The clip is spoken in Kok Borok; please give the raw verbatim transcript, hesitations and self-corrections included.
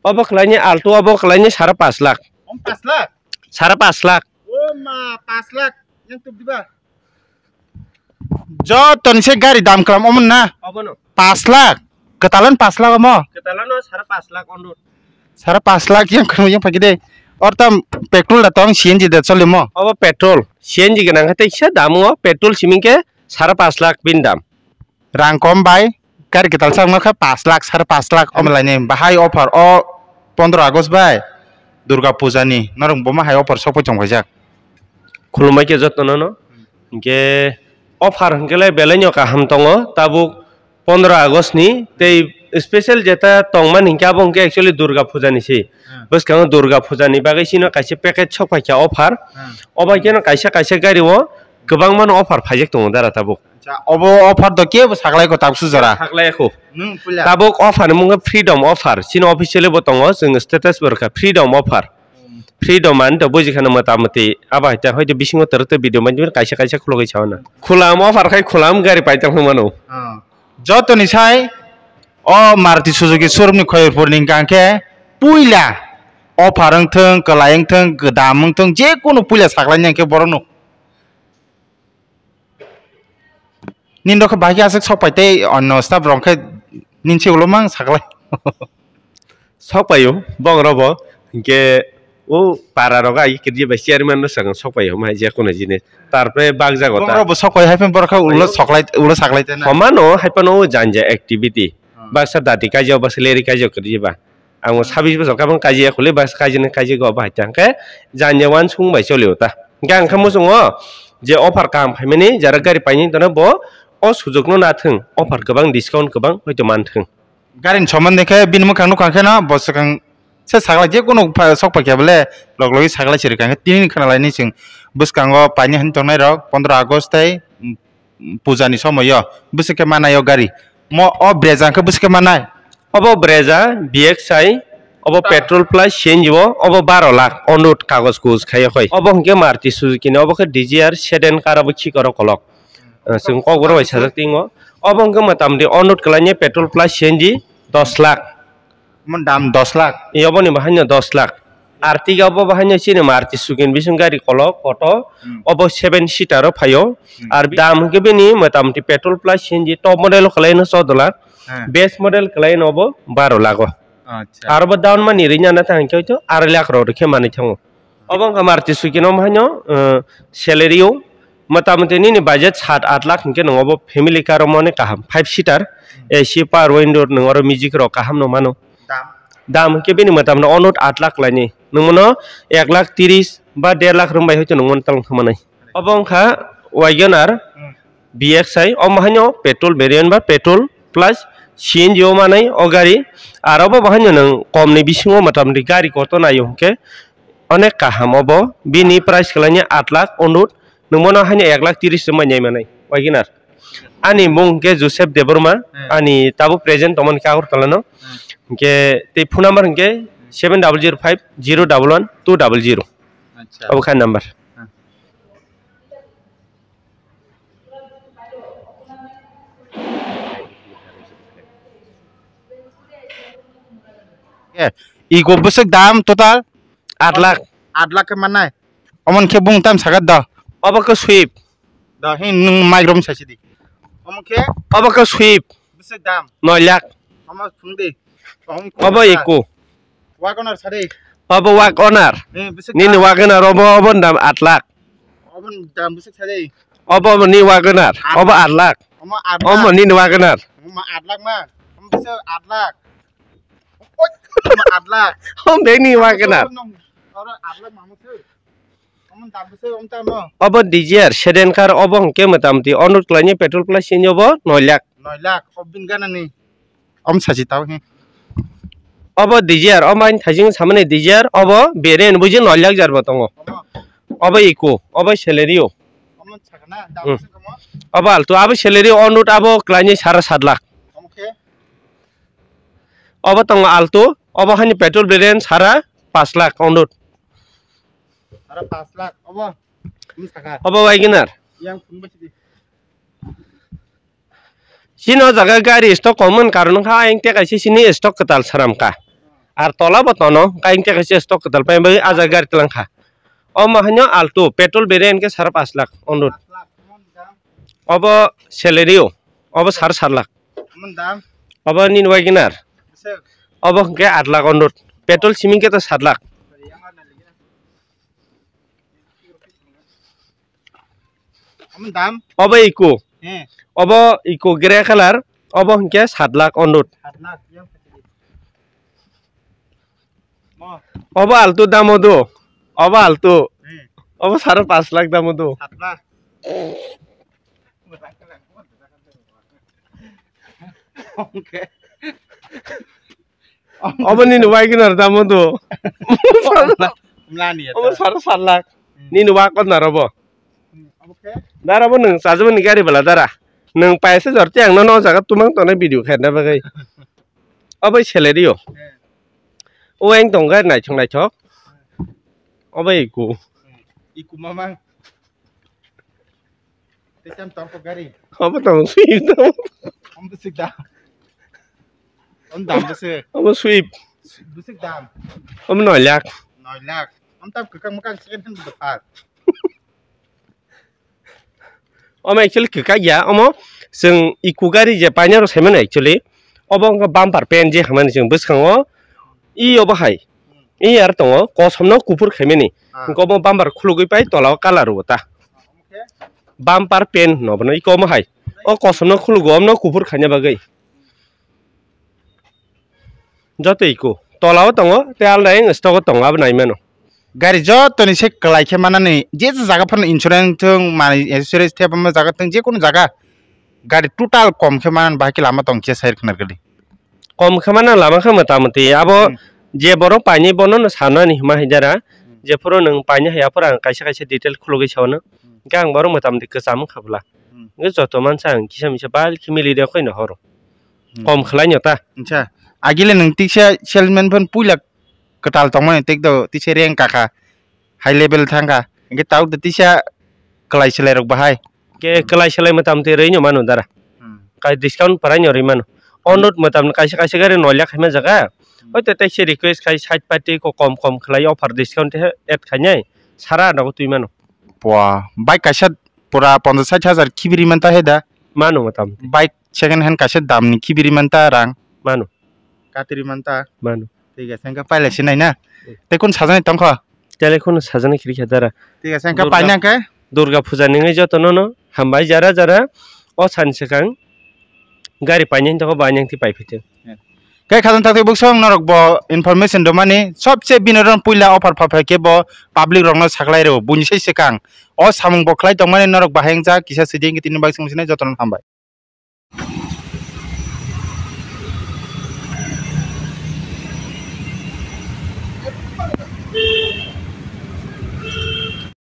Obo kwlaini Alto, obo kwlaini sara pash lakh. Om pash lakh? Sara pash lakh. O ma, pash lakh. Yang tuk diba? Joto ni se gari dam kwlam omo na? Obono. Pash lakh. Kwtalon pash lakh omo? Kwtalano sara pash lakh on road. Sara pash lakh yang kwrwng yang phagi de. Ortam petrol da tong C N G da cholimo? Obo petrol. C N G gwnang khe teisa dam o, petrol simi khe sara pash lakh bini dam. Rang kom bai gari kwtal sa wngkha pash lakh, sara pash lakh omo laini bahai offer o pondro August bai Durga Puja ni norok bo ma hai offer sokpai tong phaijak. Khulumbai khe jotono no. Hinkhe offer hinkhe le belai no kaham tongo, tabuk pondro August ni tei special jeta tongmani hinkhe abo hinkhe actually Durga Puja ni se. Hmm. Bwskango Durga Puja ni bagwi chino kaisa package sok phaikha offer. Hmm. Obo khe no kaisa kaisa gari o kwbangma no offer phaijak tongo dara tabuk. Acha, obo offer do kebo saklai ko tabuk sujara. Saklai ko. Nwng puila. Tabuk offer ni mungkha freedom offer. Chini officially bo tongo, chwng status bo rwkha freedom offer. Hmm. Freedom ani to buji khana mota moti. Abo hai ta hoite bisingo twrwk tei video mani kaisa kaisa khulogwi sao na. Khulam offer khai khulam gari paitang mano. Ah. Joto ni sai o Maruti Suzuki showroom ni Khoyerpur ni hwnkha khe puila offer wngthwng, kwlai wngthwng, gwdam wngthwng, je kunu puila saklai ni hwnkhe borok no. Nini rok khe bahai khe aswk sok pai tei onno staff rok khe nini se ulo mang saklai. Sok paio, bong rok bo, hinkhe o para rok ai kirje bai chairman no swkang sok paio, mai je kono jinis. Tarpore bak jago ta. Bong rok bo sok pai hai phano borok khe ulo soklai, ulo saklai tena. Homano hai phano o janja activity. Hmm. Baksa dati kaijak, baksa leri kaijak kirje ba. Ang o sabis bosor kabang kaji ya khuli, bas kaji ni kaji go bahai tang khe janya wan sung bai choli o ta. Hingke ang khe muchungo je offer kaham phaimani jara gari paini tono bo o sujok no nathwng, offer kwbang, discount kwbang hoito manthwng. Gari ni soman de khe bini mwkhang nukha khe no bo swkang se saklai je kunu pha-, sok paikha bole log logi saklai siri kha khe tini khna lai ni chwng bwskango paini hani tongnai rok pondro August tei, mm, puja ni somoyo bwswk khe manai o gari. Mo o Brezza khe bwswk khe manai? Obo Brezza B X I, obo petrol plus C N G o, obo baro lakh on road kagoj kuj khaiya khoi. Obo hwnkhe Maruti Suzuki ni, obo khe Dzire sedan car abo chikoro kolok. Eh, chwng kokborok bai sajak tingo. Obo hwnkhe motamoti on road kwlaini petrol plus C N G dos lakh. Omo dam dos lakh. Obo ni bahaino dos lakh. Ertiga bo bahaino chini Maruti Suzuki ni bising gari kolok, koto, hmm, obo seven seater o phaio. Hmm. Ar dam hwnkhe bini motamoti petrol plus C N G top model o kwlaino choudo lakh, hmm, base model kwlaino obo baro lakh o. Acha. Aro bo down money rina na thang khe to arai lakh rok rikhe manwi thango. Obo wngkha Maruti Suzuki no haino, uh, salary o motamoti nini budget sat at lakh hwnkhe nwng obo family car o mani kaham five seater, hmm, A C power window nwng oro music rok kaham no mano. Dam? Dam hwnkhe bini mwtamno onut at lakh laini. Nwng mano ek lakh tris ba der lakh rwng bai hoito nwng mano talong thangmanai. Obo wngkha Wagoner, hmm, B X I, omo haino petrol variant ba petrol plus C N G o manai o gari. Aro bo bahaino nwng komni bisingo motamoti gari koto naio hwnkhe onek kaham obo. Bini price kwlaini at lakh onut, nwng mano haino ek lakh tris rwng bai nai manai Wagoner. Ani mung hwnkhe Joseph Debbarma, hmm, ani tabuk present tongmani khe Agartala no. Hmm. Hwnkhe tei phone number hwnkhe seven double zero five zero double one two double zero. Acha. Obo kha number. Hmm. Eh, ego bwswk dam total? At lakh. At lakh khe mannai. Omo khe bung tam sagat da. Obo khe Swift. Da, hin nwng mic rom sasi di. Omo khe? Obo khe Swift. Bwswk dam? Noi lakh. Omo phung di. Omo khe obo bwswk? Eco. Wagoner sadi. Obo Wagoner. Eh, bwswk dam? Nini Wagoner obo, obo dam at lakh. Obo dam bwswk sadi. Obo, obo ni Wagoner. At lakh. Obo at lakh. Omo at lakh. Omo nini Wagoner. Omo at lakh ma. Omo bwswk at lakh. Oi, omo at lakh. Omo bini Wagoner. Omo at lakh mamu sir. Omo dam bwswk omo tamo? Obo Dzire sedan car obo hwnkhe motamoti onut kwlaini petrol plus C N G obo noi lakh. Noi lakh, o bin gana ni. Om sachi tau he. Obo Dzire, omo ani thaising samani Dzire, obo variant buji noi lakh jar bo tongo. Omo. Obo Eco, obo Celerio. Omo sakana, dam hmm. Bwswk omo? Obo Alto, abo Celerio onut abo kwlaini sara sat lakh. Omo khe? Obo tongo Alto, obo hani petrol variant sara pas lakh onut. Sara pas lakh, obo? Omo saka? Obo Wagoner. Yang phone basi di. Chini o jaga gari stock kom wngkha, karon wngkha ayang tei kaisa chini stock kwtal swnamkha. Ar tola bo tono, kain khe kaisa stock kwtal pai bai ah jaga gari tlang kha. Omo haino Alto, petrol bere hinkhe sara pash lakh on road. Obo salary o, obo sara sat lakh. Obo nini WagonR. Obo hinkhe aat lakh on road. Petrol simi hinkhe to sat lakh. Omo dam? Obo Eeco. He. Obo Eeco grey colour. Obo hinkhe sat lakh on road. Sat lakh, yang putih. Mo. Obo Alto damo do. Obo Alto. He. Obo sara pash lakh damo do. Sat lakh. Oke. Obo nini WagonR damo do. Mlani ya. Obo sara sat lakh. Hmm. Nini WagonR obo. Hmm, oke. Dara bo nwng chajabani gari bala dara. Nwng paisa jor te ang nono o jaga tumang tongnai video khaina bagwi. Obo salary o. Hmm. O ang tong gari naithok naithok. Obo Eeco. Hmm. Eeco mamang. Tei tam tong kok gari. Obo tong Swift tong. Om bwswk dam. Om dam bwswk. Obo Swift. Bwswk dam. Obo noi lakh. Noi lakh. Om tam kwkang mwkang second hand bo thar. Omo actually kwkak ya, omo chwng Eeco gari je painai rok saimano actually. Obo wngkha bumper pan je hamani chwng bwskango. I obo hai. I ar tongo, kosom no kuphur khaimani. Ah. Hwnkhe omo bumper khulugwi pai tola o colour rwgo ta. Bumper pan hwno bono iko omo hai. O kosom no khulugo, omo no kuphur khaina bagwi. Joto iko. Tola o tongo, tei alda yang stock o tongo, abo nai mano. Gari joto ni se kwlai khe manani, je je jaga phano insurance thung, mani accessories thep ama jaga thung, je kono jaga. Gari total kom khe manani bahai khe lama tong khe sai khwnar gadi. Kom khe mano lama khe mota moti. Abo hmm. Je borok painai bono no sanani hima hai jara. Hmm. Jephuru nwng painai hai aphuru ang kaisa kaisa detail khulugwi sao no. Hmm. Hwnkhe ang borok mota moti kwcham wngkha bwla. Hmm. Hwnkhe joto mansa ang kisa misa bal khe mili rw khoi no horo. Hmm. Kom khlai no ta. Acha. Agile nwng tiksa salesman phano puila kwtal tongmani tikdo tisa rank kakha. High level thangkha. Hwnkhe tabuk tisa kwlai swlai rok bahai. Ke kwlai selai mwtam twi rwi no mano dara. Hmm. Kai discount parai no rwi mano. On road mwtam kaisa kaisa gari noi lakh khaima jaga. Hmm. Hoito taisa request khai side party ko kom kom khlai offer discount he add khainai sara nogo twi mano. Pua, bike kaisa pura ponchas sait hajar khibiri manta he da. Mano mwtam twi. Bike second hand kaisa dam ni khibiri manta rang. Mano. Katiri manta. Mano. Thik ase, hwnkhe paila sinai na? Hmm. Tei kun sajani tongkho? Tele kun sajani khiri khe dara. Thik ase, hwnkhe Durga, paina hwnkhe? Durga puja ningwi jotono no hambai jara jara o sani swkang gari painani tongkho bai nang twi pai phitwng. Khe khajang thak twi buksong norok bo information rwmani sobse bini oro puila offer pha phai khe bo public rokno saklai rw buini sai swkang o samung bo khlai tongmani norok bahai wngjak kisa swidi tini bai swng sinai jotono hambai.